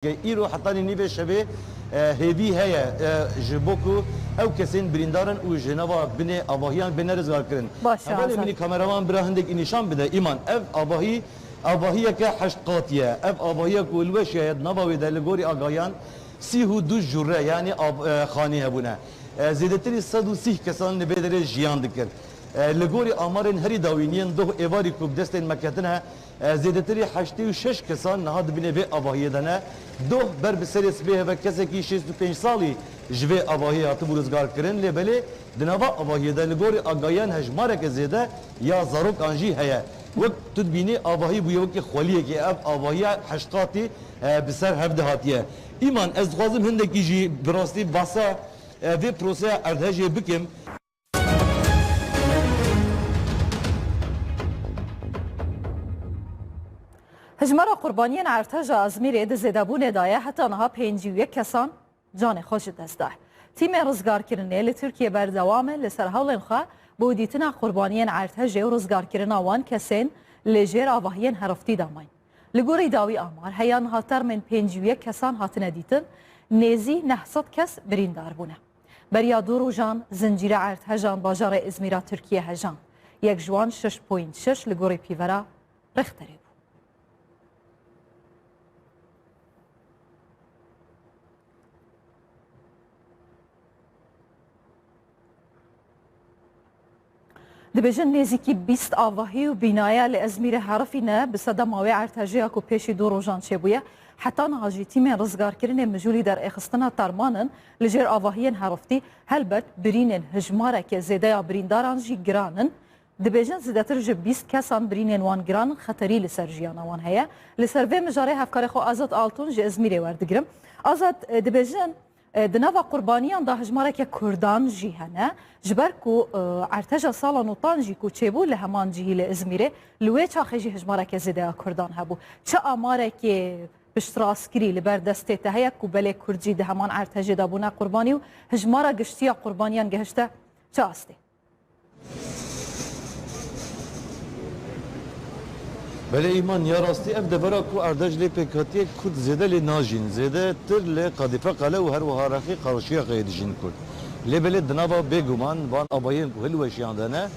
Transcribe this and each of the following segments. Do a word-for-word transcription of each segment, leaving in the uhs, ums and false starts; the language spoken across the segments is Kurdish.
Îro hetanî nîvê şevê, e, hêvî heye, e, ji bo ku ew kesên birîndar in û ji nava binê avahiyan bêne rizgarkirin. Baş e, Hevalê Azad. Min ê kameraman bira hindekî nîşan bide. Îman, ev avahî, avahiyeke heşt qatî ye. Ev avahiya ku li weşiya ye, di nava wê de li gorî agahiyan sî û du jûre, yanî av-, e, xanî hebûne. E, zêdetirî sed û sî kesan li vê derê jiyan dikir. E, li gorî amarên herî dawîn yên doh êvarî ku bi destên me ketine, e, zêdetirî heştê û şeş kesan niha di binê vê avahiyê de ne. Doh ber bi serê sibê heve kesekî şêst û pênc salî ji vê avahiyê hatibû rizgarkirin, lê belê di nava avahiyê de li gorî agahiyan hejmareke zêde ya zarokan jî heye. Wek tu dibînî, avahî bûye wekî xweliyekê. Ev avahiya heşt qatî, e, bi ser hev de hatiye. Îman, ez dixwazim hindekî jî bi rastî behsa, e, vê proseya erdhejê bikim. Hijmara qurbaniyên erdheja Ezmîrê di zêdebûnê de ye, heta niha pêncî û yek kesan canê xwe ji dest da. Tîmên rizgarkirinê li Tirkiyê berdewam in li ser hewlên xwe bo dîtina qurbaniyên erdhejê û rizgarkirina wan kesên li jêr avahiyên heriftî de mayîn. Li gorî dawî amar, heya niha termên pêncî û yek kesan hatine dîtin, nêzî neh sed kes birîndar bûne. Beriya du rojan zincîra erdhejan bajarê Izmîra Tirkiye hejan. Yek ji wan şeş point şeş li gorî pîvera Rîxterê bû. Dibêjin nêzîkî bîst avahî û bînaya li Ezmîrê herifîne bi sedema wê erdhejê ya ku pêşî du rojan çêbûye. Heta niha jî tîmên rizgarkirinê mijûlî derêxistina terman in li jêr avahiyên heriftî. Helbet birînên hijmareke zêde ya birîndaran jî giran in. Dibêjin zêdetir ji bîst kesan birînên wan giran in, xeterî li ser jiyana wan heye. Li ser vê mijarê hevkarê xwe Azad Altun ji Ezmîrê werdigirim. Azad, e, dibêjin, E, di nava qurbaniyan de hijmareke Kurdan jî hene. Ji ber ku, e, erteja sala notan jî ku çêbû li heman cihî li Izmîrê, li wê çaxê jî hijmareke zêde ya Kurdan hebû. Çi amarekê piştrastkirî li ber destê te heye ku belê Kurd jî di heman ertejê de bûne qurbanî û hijmara giştî ya qurbaniyan gihişte çi astê? Belê Îman, ya rastî ev devera ku erdhej lê pêk hatiye, Kurd zêde lê najîn. Zêdetir li Qedîfe Qele û her wiha Rexî Qarşiyaqeyê dijîn Kurd. Lê belê di nava bêguman van avahiyên ku hilweşiyandene,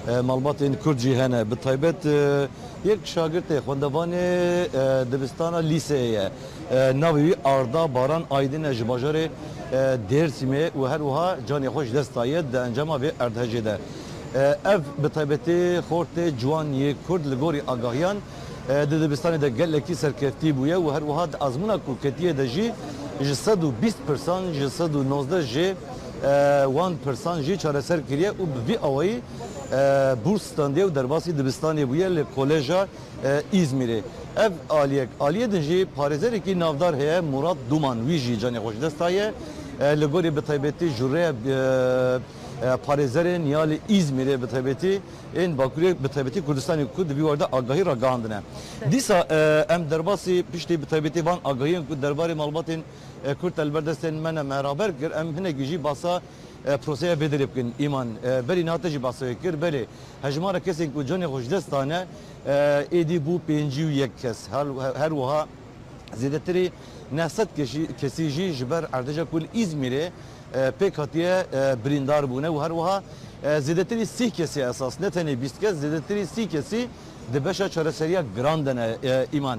e, malbatên Kurd jî hene. Bi taybet, e, yek şagirtê xwendevanê, e, dibistana lîseyê ye. E, navê wî Arda Baran Aydin e, ji bajarê, e, Dêrsimê û her wiha canê xwe ji dest daye di encama vê erdhejê de. E, ev bi taybetî xortê ciwan yê Kurd li gorî agahiyan, e, di dibistanê de gelekî serkeftî bûye û her wiha di azmûna ku ketiye de jî ji sed û bîst pirsan ji sed û nozdeh jê, e, wan pirsan jî çareser kiriye û bi vî awayî, e, bûrs standiye û derbasî dibistanê bûye li Koleja e, Îzmîrê. Ev aliyek, aliyê din jî parêzerekî navdar heye, Murat Duman, wî jî canê xwe ji dest daye. E, li gorî bi taybetî jûreya, e, e, parêzerên ya li Îzmîrê bi taybetî ên Bakurê, bi taybetî Kurdistanê ku di vî warde agahî ragihandine. Dîsa, e, em derbasî piştî bi taybetî van agahiyên ku derbarê malbatên, e, Kurd li ber destên me ne me raber kir, em hinekî jî basa e, proseya vê derê bikin. Îman, e, berî niha te jî behsa wê kir. Belê, hejmara kesên ku canê xwe ji dest dane, e, êdî bû pêncî û yek kes. Her, her wiha zêdetirî neh sed keşî-, kesî jî ji ber erdeja ku li Îzmîrê, e, pêk hatiye, e, birîndar bûne û her wiha, e, zêdetirî sî kesî esas, ne tenê bîst kes, zêdetirî sî kesî di beşa çareseriya giran de ne, e, Îman.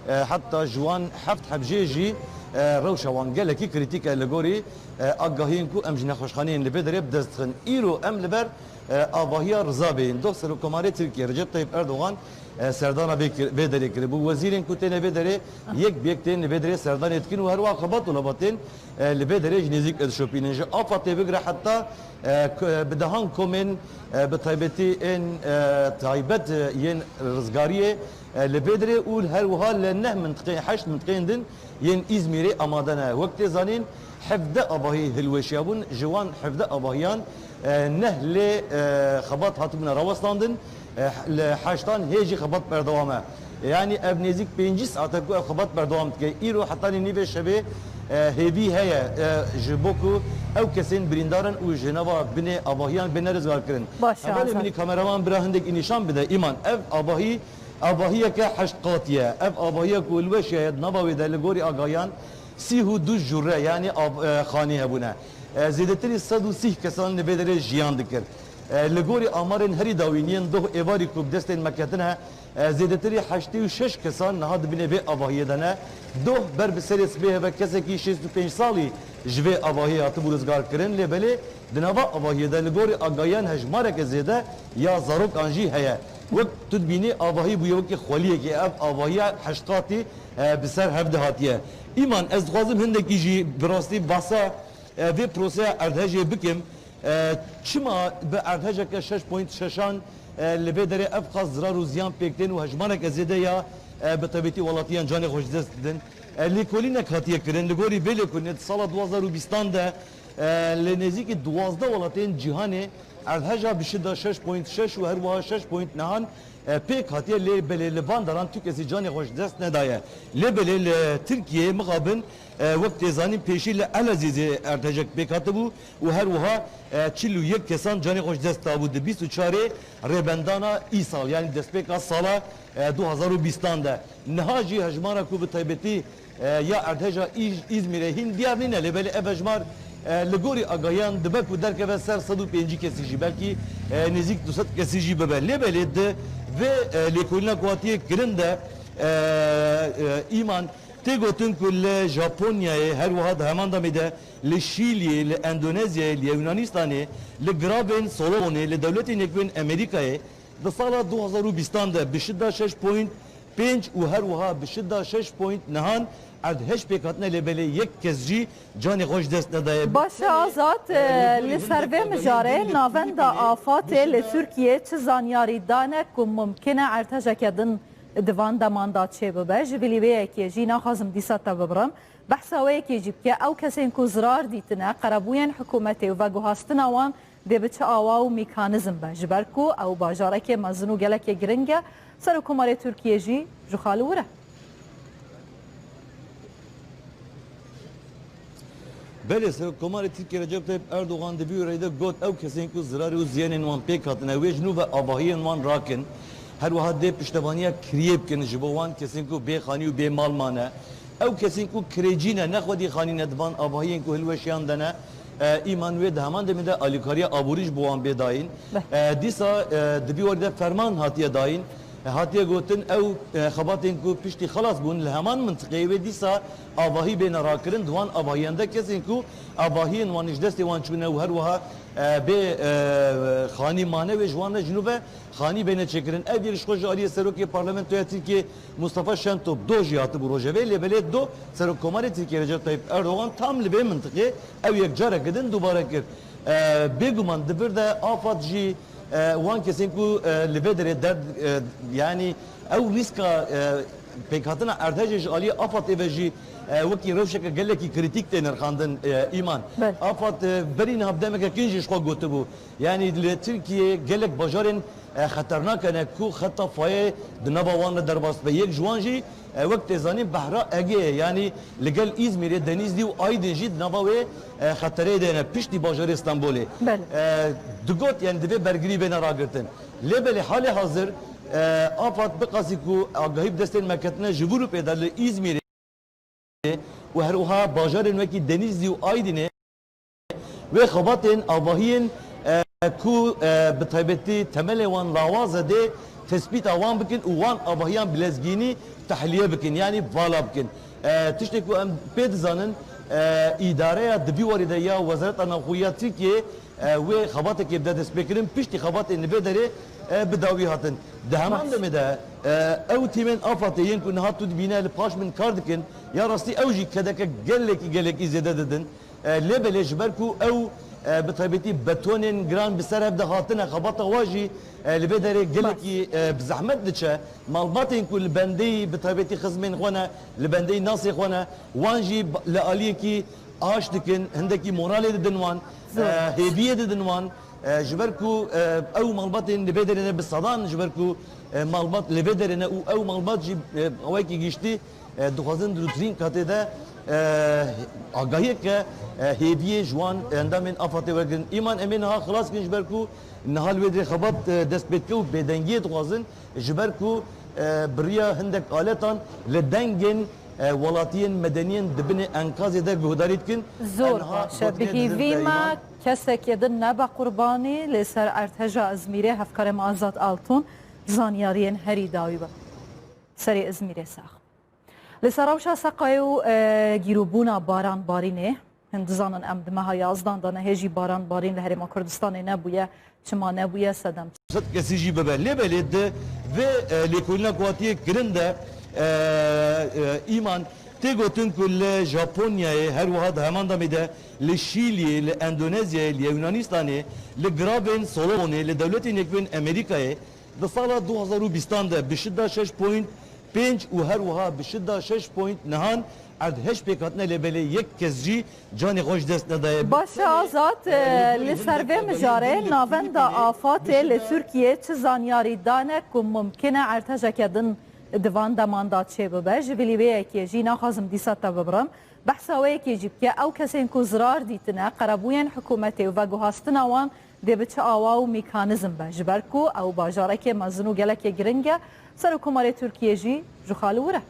E, heta ji wan heft heb jê jî, e, rewşa wan gelekî krîtîk e li gorî, e, agahiyên ku em ji nexweşxaneyên li vê derê bi dest dixin. Îro em li ber, e, avahiya Riza Beyê, doh Serokkomarê Tirkiyê Recep Tayyip Erdogan, e, serdana vê kir-, vê derê kiribû. Wezîrên ku têne vê derê yek bi yek tên li vê derê serdanê dikin û her wiha xebat û leba tên, e, li vê derê ji nêzîk dişopînin. Ji AFADê bigire heta, e, k-, e, bi dehan komên, e, bi taybetî ên, e, taybet, e, yên rizgariyê, e, li vê derê û her wiha li neh mintiqeyên, heşt mintiqeyên din yên Îzmîrê amade ne. Wek tê zanîn, hevdeh avahî hilweşiyabûn, ji wan hevdeh avahiyan, e, neh lê, e, xebat hatibûne rawestandin, e, li heştan hê jî xebat berdewam e. Yanî ev nêzîk pêncî saet e ku ev xebat berdewam dike. Îro hetanî nîvê şevê, e, hêvî heye, e, ji bo ku ew kesên birîndar in û ji nava binê avahiyan bêne rizgarkirin. Baş e, Hevalê Azad. Min ê kameraman bira hindekî nîşan bide. Îman, ev avahî Avahiyeke heşt qatî ye. Ev avahiya ku li Weşîya ye, di nava wê de li gorî agahiyan sîh û du jûre, yanî av-, e, xanî hebûne. E, zêdetirî sed û sîh kesan li vê derê jiyan dikir. E, li gorî amarên herî dawîn yên doh êvarî ku bi destên me ketine, e, zêdetirî heştê û şeş kesan niha di binê vê avahiyê de ne. Doh ber bi serê sibê heve kesekî şêst û pênc salî ji vê avahiyê hatibû rizgarkirin, lê belê di nava avahiyê de li gorî agahiyan hejmareke zêde ya zarokan jî heye. Wek tu dibînî, avahî bûye wekî xweliyekê. Ev avahiya heşt qatî, e, bi ser hev de hatiye. Îman, ez dixwazim hindekî jî bi rastî behsa, e, vê proseya erdhejê bikim. E, çima bi erdhejeke şeş point şeşan, e, li vê derê ev qas zirar û ziyan pêk tên û hejmareke zêde ya, e, bi taybetî welatiyên canê xwe ji dest didin? E, lêkolînek hatiye kirin. Li gorî vê lêkolînê di sala du hazar û bîstan de, e, li nêzîkî duwazdeh welatên cîhanê erdheja bi şida şeş point şeş û her wiha şeş point nehan, e, pêk hatiye, lê belê li van daran tu kesî canê xwe ji dest nedaye. Lê belê li Tirkiyeyê mixabin, e, wek tê zanîn, pêşî li Elezîzê erdhejek pêk hatibû û her wiha, e, çil û yek kesan canê xwe ji dest dabû di bîst û çarê Rêbendana îsal, yanî destpêka sala, e, du hazar û bîstan de. Niha jî hejmara ku bi taybetî, e, ya erdheja Îj-, Îzmîrê hîn diyar nîne, lê belê ev hejmar, e, li gorî agahiyan dibe ku derkeve ser sed û pêncî kesî jî, belkî, e, nêzîk du sed kesî jî bibe. Lê belê di vê, e, lêkolîna ku hatiye kirin de, e, e, Îman, tê gotin ku li Japonyayê, her wiha di heman demê de li Şîliyê, li Endonezyayê, li Yunanistanê, li Giravên Solomonê, li Dewletên Yekbûyên Amerîkayê, di sala du hazar û bîstan de bi şida şeş point pênc û her wiha bi şida şeş point nehan erdhej pêk hatine, lê belê yek kes jî canê xwe ji dest nedaye. Baş e, Azad, e, li ser vê mijarê Navenda Afatê li Tirkiyê çi zanyarî dane ku mumkin e erdhejeke din di van deman de çêbibe? Ji bilî vê yekê jî naxwazim dîsa te bibirim. Behsa wê yekê jî bike, ew kesên ku zirar dîtine, qerebûyên hikûmetê û veguhastina wan dê bi çi awa û mîkanîzm be? Ji ber ku ew bajarekê mezin û gelekê giring e, Serokkomarê Tirkiyê jî ji xwe li wir e. Belê, Serokkomarê Tirkiyê Recep Tayyip Erdogan di vî wêreyê de got, ew kesên ku zirarê û ziyanên wan pêk hatine, wê ji nû ve avahiyên wan rakin. Her wiha dê piştevaniya kiriyê bikin ji bo wan kesên ku bê xanî û bê mal mane. Ew kesên ku kirêcî ne, ne xwedî xanî ne, di van avahiyên ku hilweşiyan de ne, e, Îman, wê di heman demê de alîkariya aborî ji bo wan bê dayîn. Beh. E, dîsa, e, di vî warî de ferman hatiye dayîn. E, hatiye gotin, ew, e, xebatên ku piştî xelas bûn li heman mintiqeyê wê dîsa avahî bêne rakirin. Di wan avahiyan de kesên ku avahiyên wan ji destê wan çûne û her wiha, e, bê, e, xanî mane, wê ji wan re ji nû ve xanî bêne çêkirin. Ev yek ji xwe ji aliyê Serokê Parlamentoya Tirkiyê Mustafa Şentop do jî hatibû rojevê, lê belê do Serokkomarê Tirkiyê Recep Tayyip Erdogan tam li vê mintiqê ew yek careke din dubare kir. E, bêguman di vir de Afad jî, e, wan kesên ku, e, li vê derê derd, e, yanî ew rîska, e, pêkhatina erdhejê ji aliyê Afadê ve jî, e, wekî rewşeke gelekî krîtîk tê nirxandin, e, Îman. Belê. Afad, e, berî niha bi demeke kin jî ji xwe gotibû. Yanî li Tirkiyê gelek bajarên, e, xeternak hene ku xeta fayê di nava wan de derbas dibe. Yek ji wan jî, e, wek tê zanîn, Behra Egê ye. Yanî li gel Îzmîrê, Denîzlî û Aydin jî di nava wê, e, xetereyê de ne, piştî bajarê Stenbolê. Belê. E, digot, yanî divê bergirî bêne ragirtin. Lê belê halê hazir, e, Afad bi qasî ku agahî bi destên me ketine ji vir û pê de li Îzmîrê, û her wiha bajarên wekî Denîzlî û Aydinê wê xebatên avahiyên, e, ku, e, bi taybetî temelê wan lawaz e dê tespîta wan bikin û wan avahiyan bi lezgînî tehliye bikin, yanî vala bikin. E, tiştê ku em pê dizanin, e, îdareya di vî warî de ya Wezareta Navxwe ya Tirkiyeyê, e, wê xebatekê bide destpêkirin, piştî xebatên li vê derê, e, bi dawî hatin. Di heman Baş. demê de, e, ew tîmên Afadê yên ku niha tu dibîne li paş min kar dikin, ya rastî ew jî kedeke gelekî, gelekî zêde didin. E, lê belê ji ber ku ew, e, bi taybetî betonên giran bi ser hev de hatine, xebata wa jî, e, li vê derê gelekî, Baş. e, bi zehmet diçe. Malbatên ku li bendeyî bi taybetî xizmên xwe ne, li bendeyî nasê xwe ne, wan jî ba-, li aliyekî aş dikin, hindekî moralê didin wan, Zor. e, hêviyê didin wan. E, ji ber ku, e, ew malbatên li vê derê ne bi sedan, ji ber ku, e, malbat li vê derê ne û ew malbat jî, e, awayekî giştî, e, dixwazin di dûtirîn katê de, e, agahiyeke, e, hêviyê ji wan endamên Afadê wergirin. Îman em ê niha xilas kin ji ber ku niha li wê derê xebat, e, dest pê dike û bêdengiyê dixwazin. Ji ber ku, e, bi riya hindek aletan li dengên, e, welatiyên medeniyên di binê enkazê de guhdarî dikin. Zor Enha baş e. Bi gotinê didin hîvî me Perîman. Kesekê din nebe qurbanî. Lê ser erdheja Izmîrê hevkarê me Azad Altun zanyariyên herî dawî be. Serê Izmîrê sax. Li ser rewşa seqayê û, e, gîrûbûna baran barînê, hûn dizanin em di meha yazdan de ne hê jî baran barîn li Herêma Kurdistanê nebûye. Çima nebûye? Sedem. Sed kesî jî bibe. Lê belê di vê, e, lêkolîna ku hatiye kirin de, e, e, Îman tê gotin ku li Japonyayê, her wiha di heman demê de li Şîliyê, li Endonezyayê, li Yunanistanê, li Giravên Solomonê, li Dewletên Yekbûyên Amerîkayê, di sala du hazar û bîstan de bi şida şeş point pênc û her wiha bi şida şeş point nehan erdhej pêk hatine, lê belê yek kes jî canê xwe ji dest nedaye. Baş e, Azad, e, li ser vê mijarê Navenda Afatê li Tirkiyê çi zanyarî dane ku mumkin e erdhejeke din di van deman de çêbibe? Ji bilî wê yekê jî naxwazim dîsa te bibirim. Behsa wê yekê jî bike, ew kesên ku zirar dîtine, qerebûyên hikûmetê û veguhastina wan dê bi çi awa û mîkanîzm be? Ji ber ku ew bajarekê mezin û gelekê giring e, Serokkomarê Tirkiyê jî ji xwe li wir e.